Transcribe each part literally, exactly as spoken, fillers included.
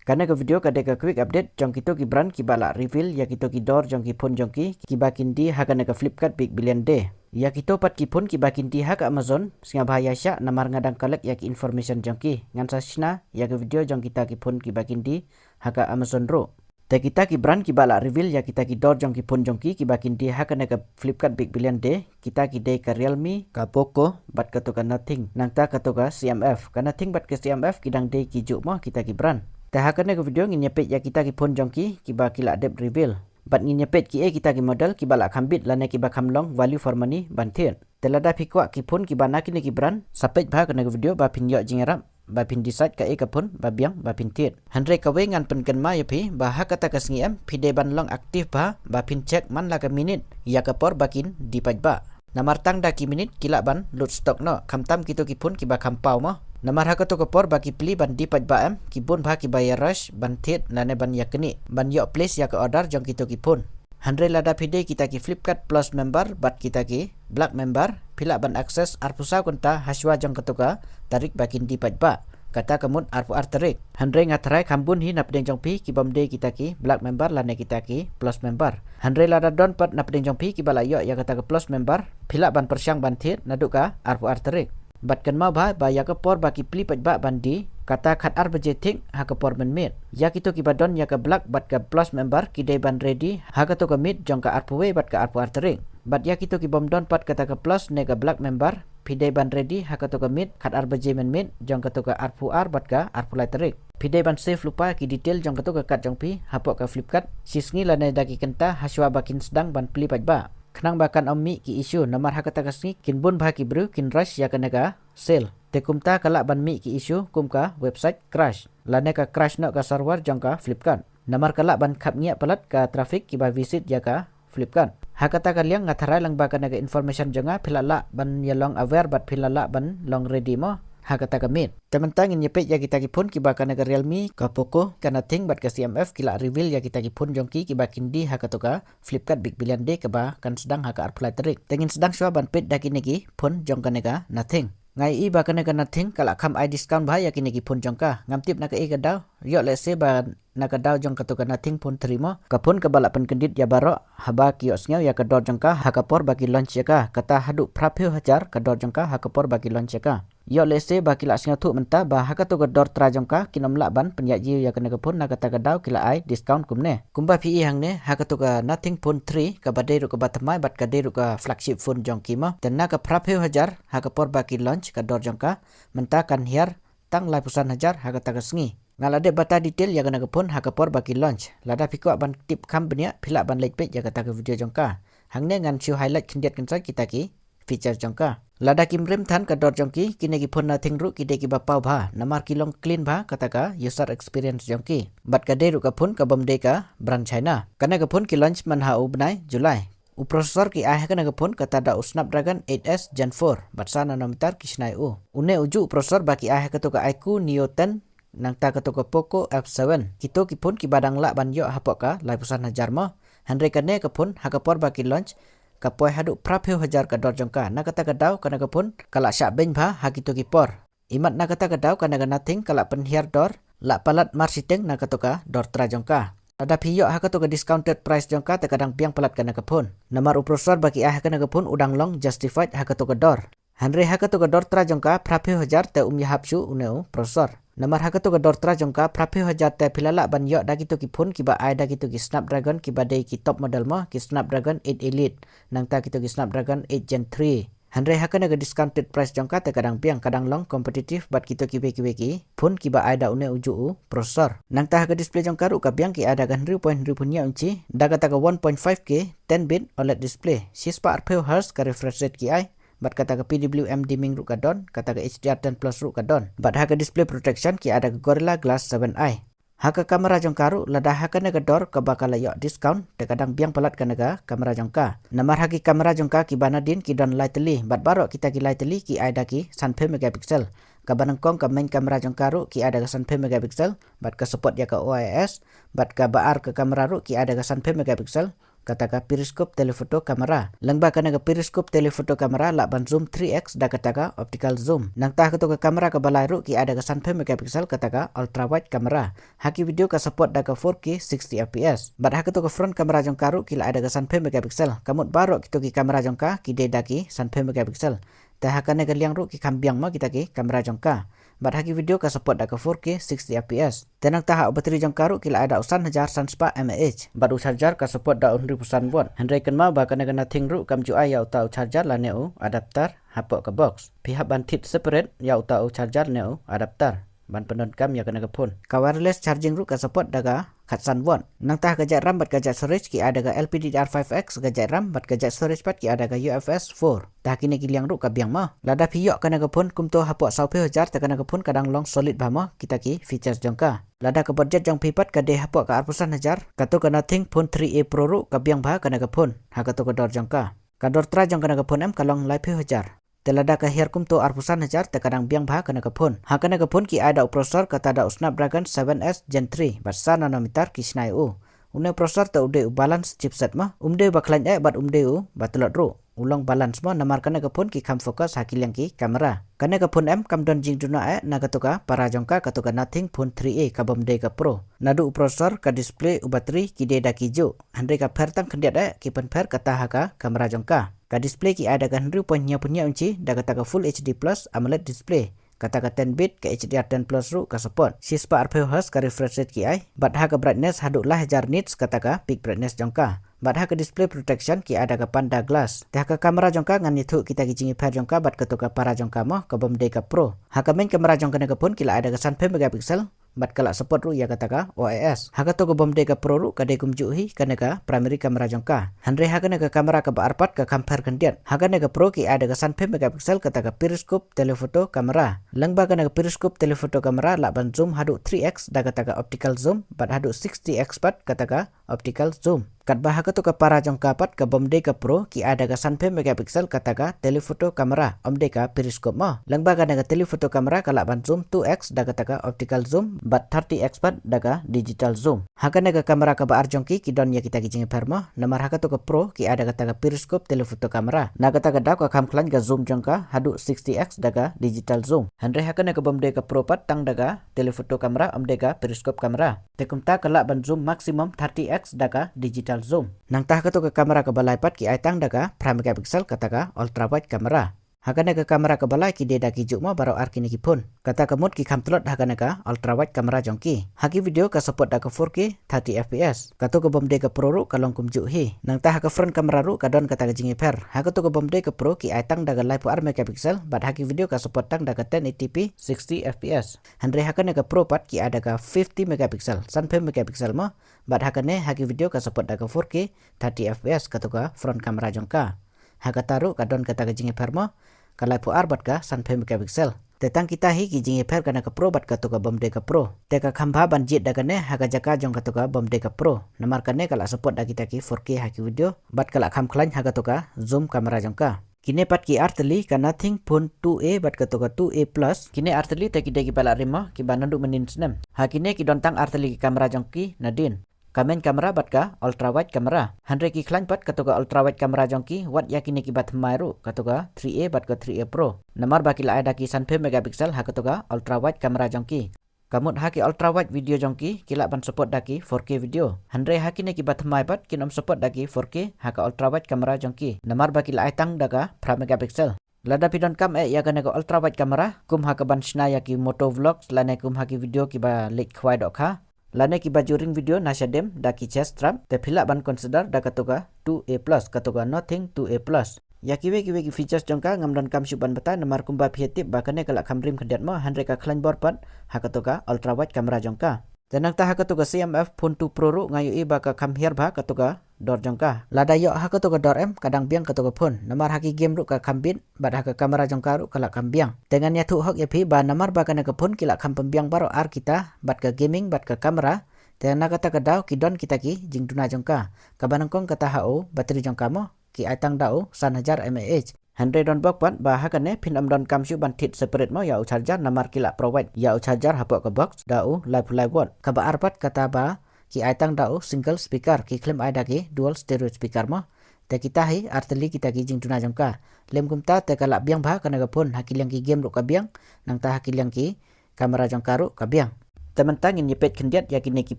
Kane ka video ka dei ka quick update jong kito ki brand kiba la reveal ïa kito ki dor jong ki phone jong ki kiba kin die ha kane ka Flipkart Big Billion Day. Ïa kito pat ki phone kiba kin die ha ka Amazon, sngewbha ïa shah namar nga dang collect ïa ki information jong ki. Ngan sa shna ïa ka video jong kita ki phone kiba kin die ha ka Amazon ruh. Te kita ki brand kiba la reveal ïa kita ki dor jong ki phone jong ki kiba kin die ha kane ka Flipkart Big Billion Day, kita ki dei ka Realme, ka Poco, bad kato ka Nothing, nangta kato ka C M F. Ka Nothing bad ka C M F ki dang dei ki juh mo kita ki brand. Te ha kane ka video ngin ïa peit ïa kita ki phone jong ki kiba ki la dep reveal. Bad ngin ïa peit kiei kita ki model kiba la kham bit lane kiba kham long value for money ban thied. Te lada phi kwah ki phone kiba na kine ki brand, sa peit bha kane ka video ba phin ïoh jingïarap ba phin decide kaei ka phone ba biang ba phin thied. Hynrei kawei ngan pynkynmaw ïa phi ba ha kata ka sngi em phi dei ban long active bha ba phin check man la ka minit ïa ka por ba kin die paidbah. Namar tang da ki minit ki lah ban lut stock noh, khamtam kito ki phone kiba kham paw mo. Namar ha kato ka por ba ki plie ban die paidbah em, ki bun bha kiba ïa rush ban thied lane ban ïa knieh ban ïoh place ïa ka order jong kito ki phone. Hynrei lada phi dei kita ki Flipkart Plus member bad kita ki Black member, phi lah ban access arphew saw kynta hashwa jong kato ka tarik ba kin die paidbah, kata ka mut arphew ar tarik. Hynrei nga tharai kham bun hi napdeng jong phi kibym dei kita ki Black member lane kita ki Plus member. Hynrei lada don pat napdeng jong phi kiba la ïoh ïa kata ka Plus member, phi lah ban pyrshang ban thied naduh ka arphew ar tarik. Bad kynmaw bha ba ïa ka por ba ki plie paidbah ban die, kata khatar baje thik ha ka por mynmiet. Ïa kito kiba don ïa ka Black bad ka Plus member ki dei ban ready ha kato ka miet jong ka arphew wei bad ka arphew ar tarik. Bad ïa kito kibym don pat kata ka Plus ne ka Black member, phi dei ban ready ha kato ka miet khatar baje mynmiet jong kato ka arphew ar bad ka arphew lai tarik. Phi dei ban save lypa ki detail jong kato ka card jong phi hapoh ka Flipkart shisngi lane da ki kynta hashwa ba kin sdang ban plie paidbah. Khnang ba kan ym mih ki issue namar ha kata ka sngi kin bun bha ki briew kin rush ïa kane ka sale. Te kumta ka lah ban mih ki issue kum ka website crash lane ka crash noh ka server jong ka Flipkart. Namar ka lah ban khapngiah palat ka traffic kiba visit ïa ka Flipkart. Ha kata ka liang nga tharai lang ba kane ka information jong nga phi la lah ban ïa long aware bad phi la lah ban long ready mo ha kata ka miet. Te mynta ngin ïa peit ïa kita ki phone kiba kane ka Realme, ka Poco, ka Nothing bad ka C M F ki la reveal ïa kita ki phone jong ki kiba kin die ha kato ka Flipkart Big Billion Day kaba kan sdang ha ka arphew lai tarik. Te ngin sdang shuwa ban peit da kine ki phone jong kane ka Nothing. Nga ïohi ba kane ka Nothing ka la kham ai discount bha ïa kine ki phone jong ka. Ngam tip na kaei ka daw. Ïoh lehse ba na ka daw jong kato ka Nothing phone three mo. Ka phone kaba la pynkyndit ïa baroh haba ki ïohsngew ïa ka dor jong ka ha ka por ba ki launch ïa ka. Kata haduh phra phew hajar ka dor jong ka ha ka por ba ki launch ïa ka. Ïoh lehse ba ki la sngewthuh mynta ba ha kato ka dor trai jong ka kin ym lah ban pynïaid ïa kane ka phone, na kata ka daw ki la ai discount kumne. Kumba phi i hangne, ha kato ka Nothing phone three kaba dei ruh kaba thymmai bad ka dei ruh ka flagship phone jong ki mo. Te na ka phra phew hajar ha ka por ba ki launch ka dor jong ka, mynta kan hiar tang laiphew san hajar ha kata ka sngi. Nga la dep batai detail ïa kane ka phone ha ka por ba ki launch. Lada phi kwah ban tip kham bniah phi lah ban leit peit ïa kata ka video jong ka. Hangne ngan shu highlight khyndiat khyndiat kita ki features jong ka. Lada kim rim than ka dor jong ki, kine ki phone Nothing ruh ki dei kiba paw bha namar ki long clean bha kata ka user experience jong ki. Bad ka dei ruh ka phone kabym dei ka brand China. Kane ka phone ki launch man ha u bnai July. U processor ki ai ha kane ka phone kata da u Snapdragon eight S Gen four bad san nanometer ki shna ïa u. Une u juh u processor ba ki ai ha kato ka iQOO Neo ten nangta kato ka Poco F seven. Kito ki phone kiba dang lah ban ïoh hapoh ka laiphew san hajar mo. Hynrei kane ka phone ha ka por ba ki launch ka poi haduh phra phew hajar ka dor jong ka. Na kata ka daw kane ka phone ka la shah beiñ bha ha kito ki por. Imat na kata ka daw kane ka Nothing ka la pynhiar dor, la palat marshiteng na kato ka dor trai jong ka. Lada phi ïoh ha kato ka discounted price jong ka te ka dang biang palat kane ka phone. Namar u processor ba ki ai ha kane ka phone u dang long justified ha kato ka dor. Hynrei ha kato ka dor trai jong ka phra phew hajar te um ïahap shuh une u processor. Namar ha kato ka dor trai jong ka phra phew hajar te phi la lah ban ïoh da kito ki phone kiba ai da kito ki Snapdragon kiba dei ki top model mo, ki Snapdragon eight Elite, nangta kito ki Snapdragon eight Gen three. Hynrei ha kane ka discounted price jong ka te ka dang biang, ka dang long competitive bad kito kiwei kiwei ki phone kiba ai da une u juh u processor. Nangta ha ka display jong ka ruh ka biang, ki ai da ka hynriew point hynriew phew hynñiew inchi, da kata ka one point five K ten bit OLED display. Shispah arphew hertz ka refresh rate ki ai. Bad kata ka P W M dimming ruh ka don, kata ka H D R ten plus ruh ka don. Bad ha ka display protection ki ai da ka Gorilla Glass seven i. Ha ka camera jong ka ruh, lada ha kane ka dor kaba ka la ïoh discount, te ka dang biang palat kane ka camera jong ka. Namar ha ki camera jong ka kiba nadien ki don lai tylli, bad baroh kita ki lai tylli ki ai da ki sanphew megapixel. Kaba nyngkong ka main camera jong ka ruh ki ai da ka sanphew megapixel, bad ka support ïa ka O I S, bad kaba ar ka camera ruh ki ai da ka sanphew megapixel, kata ka periscope telephoto camera. Lyngba kane ka periscope telephoto camera lah ban zoom three x da kata ka optical zoom. Nangta ha kato ka camera kaba lai ruh ki ai da ka sanphew megapixel kata ka ultra wide camera. Ha ki video ka support da ka four K sixty F P S. Bad ha kato ka front camera jong ka ruh ki la ai da ka sanphew megapixel. Ka mut baroh kito ki camera jong ka ki dei da ki sanphew megapixel. Te ha kane ka liang ruh ki kham biang mo kita ki camera jong ka. Bad ha ki video ka support da ka four K sixty F P S. Te nangta ha u battery jong ka ruh ki la ai da u san hajar san spah mAh. Bad u charger ka support da u hynriew phew san watt. Hynrei kynmaw ba kane ka Nothing ruh kam ju ai ïa uta u charger lane u adapter hapoh ka box. Phi hap ban thied separate ïa uta u charger ne u adapter ban pyndonkam ïa kane ka phone. Ka wireless charging ruh ka support da ka khatsan watt. Nangta ha ka jait RAM bad ka jait storage ki ai da ka L P D D R five X, ka jait RAM bad ka jait storage pat ki ai da ka U F S four. Te ha kine ki liang ruh ka biang mo. Lada phi ïoh kane ka phone kumto hapoh sawphew hajar te kane ka phone ka dang long solid bha mo kita ki features jong ka. Lada ka budget jong phi pat ka dei hapoh ka arphew san hajar, kato ka Nothing Phone three A Pro ruh ka biang bha kane ka phone ha kato ka dor jong ka. Ka dor trai jong kane ka phone em ka long laiphew hajar. Te lada ka hiar kumto arphew san hajar te ka dang biang bha kane ka phone. Ha kane ka phone ki ai da u processor kata da u Snapdragon seven S Gen three bad san nanometer ki shna ïa u. Une u processor te u dei u balance chipset mo. Um dei u ba khlaiñ eh bad um dei u ba tlot ruh. U long balance mo, namar kane ka phone ki kham focus ha ki liang ki camera. Kane ka phone em kam don jingduna eh na kato ka para jong ka, kato ka Nothing Phone three A kabym dei ka Pro. Naduh u processor, ka display, u battery ki dei da ki juh. Hynrei ka pher tang khyndiat eh ki pynpher kata ha ka camera jong ka. Ka display ki ai da ka hynriew point hynñiewphew hynñiew inchi da kata ka Full H D plus AMOLED display. Kata ka ten bit, ka H D R ten plus ruh ka support. Shispah arphew hertz ka refresh rate ki ai. Bad ha ka brightness haduh lai hajar nits kata ka peak brightness jong ka. Bad ha ka display protection ki ai da ka Panda Glass. Te ha ka camera jong ka ngan ïathuh kita ki jingïapher jong ka bad kato ka para jong ka mo, kabym dei ka Pro. Ha ka main camera jong kane ka phone ki la ai da ka sanphew megapixel. Bad ka la support ruh ïa kata ka O I S. Ha kato kabym dei ka Pro ruh ka dei kumjuh hi kane ka primary camera jong ka. Hynrei ha kane ka camera kaba ar pat ka kham pher khyndiat. Ha kane ka Pro ki ai da ka sanphew megapixel kata ka periscope telephoto camera. Lyngba kane ka periscope telephoto camera lah ban zoom haduh three x da kata ka optical zoom bad haduh sixty x pat kata ka optical zoom. Katba ha kato ka para jong ka pat kabym dei ka Pro ki ai da ka sanphew megapixel kata ka telephoto camera, ym dei ka periscope mo. Lyngba kane ka telephoto camera ka lah ban zoom two x da kata ka optical zoom bad thirty x pat da ka digital zoom. Ha kane ka camera kaba ar jong ki ki don ïa kita ki jingïapher mo. Namar ha kato ka Pro ki ai da kata ka periscope telephoto camera. Na kata ka daw ka kham khlaiñ ka zoom jong ka haduh sixty x da ka digital zoom. Hynrei ha kane kabym dei ka Pro pat tang da ka telephoto camera, ym dei ka periscope camera. Te kumta ka lah ban zoom maximum thirty x da ka digital zoom. Nangta ha kato ka camera kaba lai pat ki ai tang da ka phra megapixel kata ka ultra wide camera. Ha kane ka camera kaba lai ki dei da ki juh mo baroh ar kine ki phone. Kata ka mut ki kham tlot ha kane ka ultra wide camera jong ki. Ha ki video ka support da ka four K thirty F P S. Kato kabym dei ka Pro ruh ka long kumjuh hi. Nangta ha ka front camera ruh ka don kata ka jingïapher. Ha kato kabym dei ka Pro ki ai tang da ka laiphew ar megapixel bad ha ki video ka support tang da ka ten eighty P sixty F P S. Hynrei ha kane ka Pro pat ki ai da ka fifty megapixel, sanphew megapixel mo. Bad ha kane ha ki video ka support da ka four K thirty F P S kato ka front camera jong ka. Ha kata ruh ka don kata ka jingïapher mo, ka laiphew ar bad ka sanphew megapixel. Te tang kita hi ki jingïapher kane ka Pro bad kato kabym dei ka Pro. Te ka kham bha ban jied da kane ha ka jaka jong kato kabym dei ka Pro. Namar kane ka la support da kita ki four K ha ki video bad ka la kham khlaiñ ha kato ka zoom camera jong ka. Kine pat ki ar tylli, ka Nothing Phone two A bad kato ka two A Plus. Kine ar tylli te ki dei kiba la rim mo, kiba naduh mynnin snem. Ha kine ki don tang ar tylli ki camera jong ki nadien. Ka main camera bad ka ultra wide camera. Hynrei ki khlaiñ pat kato ka ultra wide camera jong ki wat ïa kine kiba thymmai ruh, kato ka three A bad ka three A Pro. Namar ba ki la ai da ki sanphew megapixel ha kato ka ultra wide camera jong ki. Ka mut ha ki ultra wide video jong ki, ki lah ban support da ki four K video. Hynrei ha kine kiba thymmai pat kin ym support da ki four K ha ka ultra wide camera jong ki. Namar ba ki la ai tang da ka phra megapixel. Lada phi donkam eh ïa kane ka ultra wide camera, kum ha kaban shna ïa ki moto vlogs lane kum ha ki video kiba leit khwai dohkha, lane kiba ju ring video na shadem da ki chest strap, te phi lah ban consider da kato ka two A plus, kato ka Nothing two A plus. Ïa kiwei kiwei ki features jong ka ngam donkam shuh ban batai namar kumba phi ïa tip ba kane ka la kham rim khyndiat mo, hynrei ka khlaiñ bor pat ha kato ka ultra wide camera jong ka. Te nangta ha kato ka C M F Phone two Pro ruh nga ïohi ba ka kham hiar bha kato ka dor jong ka. Lada ïoh ha kato ka dor em ka dang biang kato ka phone. Namar ha ki game ruh ka kham bit bad ha ka camera jong ka ruh ka la kham biang. Te ngan ïathuh hok ïa phi ba namar ba kane ka phone ki la kham pynbiang baroh ar kita bad ka gaming bad ka camera. Te na kata ka daw ki don kita ki jingduna jong ka. Kaba nyngkong kata ha u battery jong ka mo, ki ai tang da u san hajar mAh. Hynrei don bok pat ba ha kane phin ym donkam shuh ban thied separate mo ïa u charger namar ki la provide ïa u charger hapoh ka box da u laiphew lai watt. Kaba ar pat kata ba ki ai tang da u single speaker, ki khlem ai da ki dual stereo speaker mo. Te kita hi artylli kita ki jingduna jong ka. Lem kumta te ka lah biang bha kane ka phone, ha ki liang ki game ruh ka biang, nangta ha ki liang ki camera jong ka ruh ka biang. Te mynta ngin ïa peit khyndiat ïa kine ki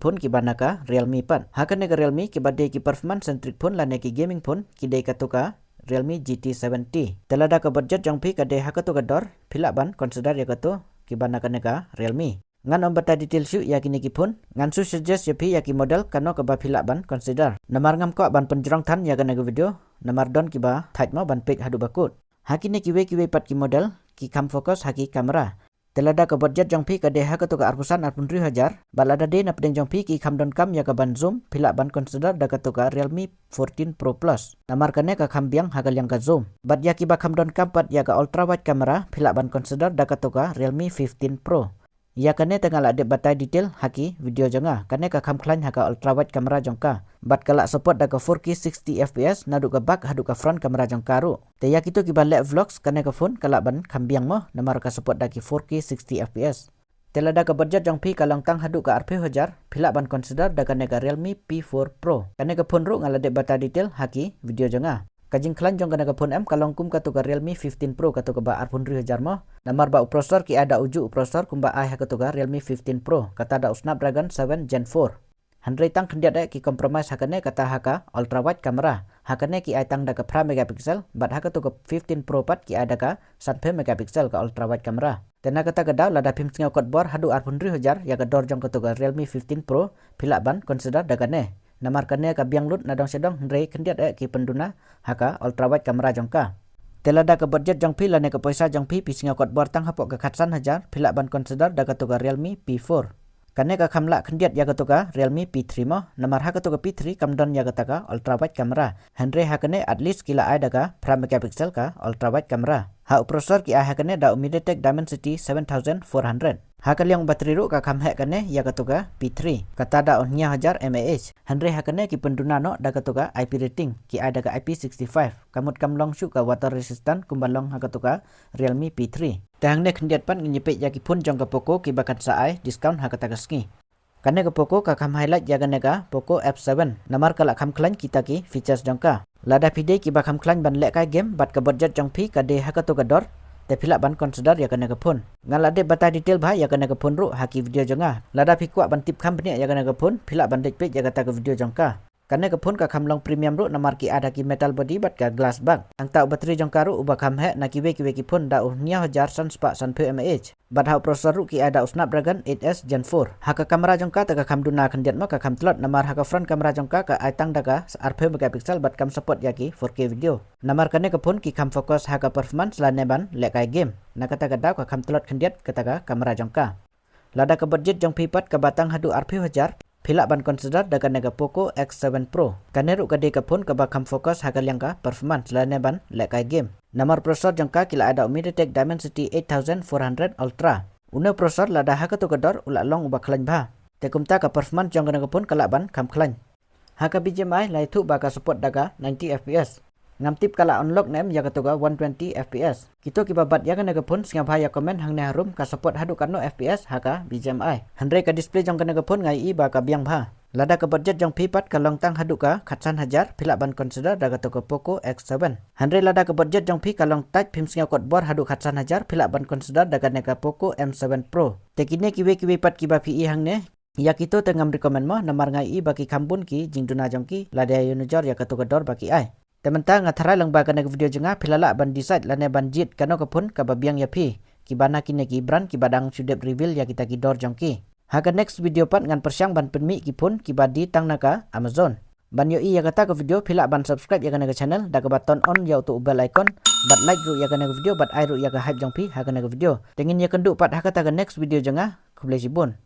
phone kiba na ka Realme pat. Ha kane ka Realme kiba dei ki performance centric phone lane ki gaming phone, ki dei kato ka Realme G T seventy. Te lada ka budget jong phi ka dei ha kato ka dor, phi lah ban consider ïa kato kiba na kane ka Realme. Ngan ym batai detail shuh ïa kine ki phone, ngan shu suggest ïa phi ïa ki model kano kaba phi lah ban consider. Namar ngam kwah ban pynjrong than ïa kane ka video, namar don kiba thait mo ban peit haduh ba kut. Ha kine kiwei kiwei pat ki model, ki kham focus ha ki camera. Te lada ka budget jong phi ka dei ha kato ka arphew san arphew hynriew hajar, bad lada dei na pdeng jong phi ki kham donkam ïa ka ban zoom, phi lah ban consider da kato ka Realme fourteen Pro Plus. Namar kane ka kham biang ha ka liang ka zoom. Bad ïa kiba kham donkam pat ïa ka ultra wide camera, phi lah ban consider da kato ka Realme fifteen Pro. Ïa kane te nga la dep batai detail ha ki video jong nga. Kane ka kham khlaiñ ha ka ultra wide camera jong ka. Bad ka lah support da ka four K sixty F P S naduh ka back haduh ka front camera jong ka ruh. Te ïa kito kiba leh vlogs kane ka phone ka lah ban kham biang mo, namar ka support da ki four K sixty F P S. Te lada ka budget jong phi ka long tang haduh ka arphew hajar, phi lah ban consider da kane ka Realme P four Pro. Kane ka phone ruh nga la dep batai detail ha ki video jong nga. Ka jingkhlaiñ jong kane ka phone em ka long kum kato ka Realme fifteen Pro, kato kaba arphew hynriew hajar mo. Namar ba u processor ki ai da ujuh u processor kumba ai ha kato ka Realme fifteen Pro, kata da u Snapdragon seven Gen four. Hynrei tang khyndiat eh ki compromise ha kane, kata ha ka ultra wide camera. Ha kane ki ai tang da ka phra megapixel, bad ha kato ka fifteen Pro pat ki ai da ka sanphew megapixel ka ultra wide camera. Te na kata ka daw lada phim sngew kot bor haduh arphew hynriew hajar ïa ka dor jong kato ka Realme fifteen Pro, phi lah ban consider da kane. Namar kane ka biang lut na dong sha dong, hynrei khyndiat eh ki pynduna ha ka ultra wide camera jong ka. Te lada ka budget jong phi lane ka poisa jong phi, phi sngew kot bor tang hapoh ka khatsan hajar, phi lah ban consider da kato ka Realme P four. Kane ka kham lah khyndiat ïa kato ka Realme P three mo, namar ha kato ka P three kam don ïa kata ka ultra wide camera. Hynrei ha kane at least ki la ai da ka phra megapixel ka ultra wide camera. Ha u processor ki ai ha kane da u MediaTek Dimensity seven thousand four hundred. Ha ka liang battery ruh ka kham heh kane ïa kato ka P three, kata da u hynñiew hajar mAh. Hynrei ha kane ki pynduna noh da kato ka I P rating, ki ai da ka I P sixty-five. Ka mut kam long shuh ka water resistant kumba long ha kato ka Realme P three. Te hangne khyndiat pat ngin ïa peit ïa ki phone jong ka Poco kiba kan sa ai discount ha kata ka sngi. Kane ka Poco ka kham highlight ïa kane ka Poco F seven, namar ka lah kham khlaiñ kita ki features jong ka. Lada phi dei kiba kham khlaiñ ban lehkai game bad ka budget jong phi ka dei ha kato ka dor, te phi lah ban consider ïa kane ka phone. Nga la dep batai detail bha ïa kane ka phone ruh ha ki video jong nga. Lada phi kwah ban tip kham bniah ïa kane ka phone, phi lah ban leit peit ïa kata ka video jong ka. Kane ka phone ka kham long premium ruh namar ki ai da ki metal body bad ka glass back. Nangta u battery jong ka ruh uba kham heh na kiwei kiwei ki phone da u hynñiew hajar san spah sanphew mAh. Bad ha u processor ruh ki ai da u Snapdragon eight S Gen four. Ha ka camera jong ka te ka kham duna khyndiat mo, ka kham tlot, namar ha ka front camera jong ka ka ai tang da ka arphew megapixel bad kam support ïa ki four K video. Namar kane ka phone ki kham focus ha ka performance lane ban lehkai game. Na kata ka daw ka kham tlot khyndiat kata ka camera jong ka. Lada ka budget jong phi pat kaba tang haduh arphew hajar, phi lah ban consider da kane ka Poco X seven Pro. Kane ruh ka dei ka phone kaba kham focus ha ka liang ka performance lane ban lehkai game. Namar processor jong ka ki la ai da u MediaTek Dimensity eight thousand four hundred Ultra. Une u processor lada ha kato ka dor u la long uba khlaiñ bha. Te kumta ka performance jong kane ka phone ka lah ban kham khlaiñ. Ha ka B G M I la ïathuh ba ka support da ka ninety F P S. Ngam tip ka la unlock ne em ïa kato ka one twenty F P S. Kito kiba bat ïa kane ka phone sngewbha ïa comment hangne harum ka support haduh katno F P S ha ka B G M I. Hynrei ka display jong kane ka phone nga ïohi ba ka biang bha. Lada ka budget jong phi pat ka long tang haduh ka khatsan hajar, phi lah ban consider da kato ka Poco X seven. Hynrei lada ka budget jong phi ka long tight, phim sngew kot bor haduh khatsan hajar, phi lah ban consider da kane ka Poco M seven Pro. Te kine kiwei kiwei pat kiba phi ïohi hangne, ïa kito te ngam recommend mo, namar nga ïohi ba ki kham bun ki jingduna jong ki lada ïa nujor ïa kato ka dor ba ki ai. Te mynta nga tharai lang ba kane ka video jong nga phi la lah ban decide lane ban jied kano ka phone kaba biang ïa phi. Kiba na kine ki brand kiba dang shu dep reveal ïa kita ki dor jong ki. Ha ka next video pat ngan pyrshang ban pynmih ki phone kiba die tang na ka Amazon. Ban ïohi ïa kata ka video phi lah ban subscribe ïa kane ka channel da kaba turn on ïa uto u bell icon, bad like ruh ïa kane ka video bad ai ruh ïa ka hype jong phi ha kane ka video. Te ngin ïakynduh pat ha kata ka next video jong nga. Khublei shibun.